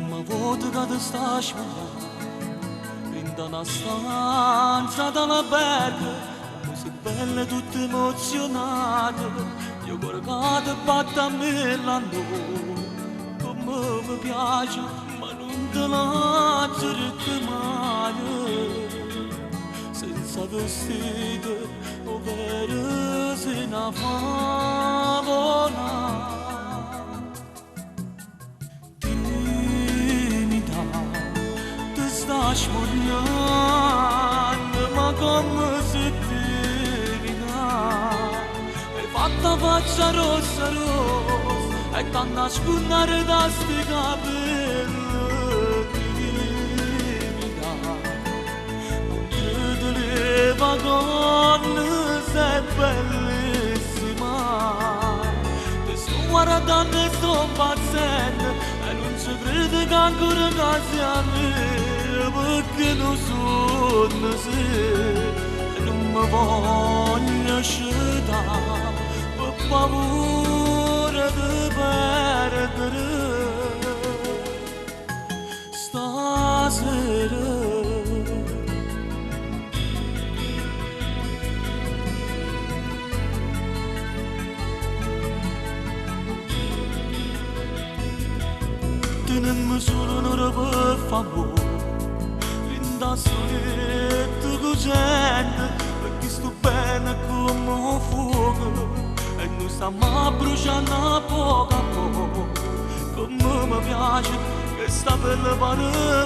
Primma volta che ti sta sbagliando In una stanza dall'albergo, come sei bella e tutta emozionata, io coricata batte a me la come mi piace, ma non te la detto mai. Senza vestito, ovvero se una favola. Timida, ti sta sbagliando, ma come sei timida? Hai fatta faccia rossa rossa e t'annascondere da sti capelli. Timida, non te leva con sei bellissima. Ti sto guardando e sto impazzendo e non ci credo che ancora che sia mia, perché non sono se non mi voglio scetare per paura di perdere stasera. Tenemmo solo un'ora per favore, in da letto cucente, perché sto bene come un fuoco e noi stiamo bruciando a poco a poco. Come mi piace che sta bella pare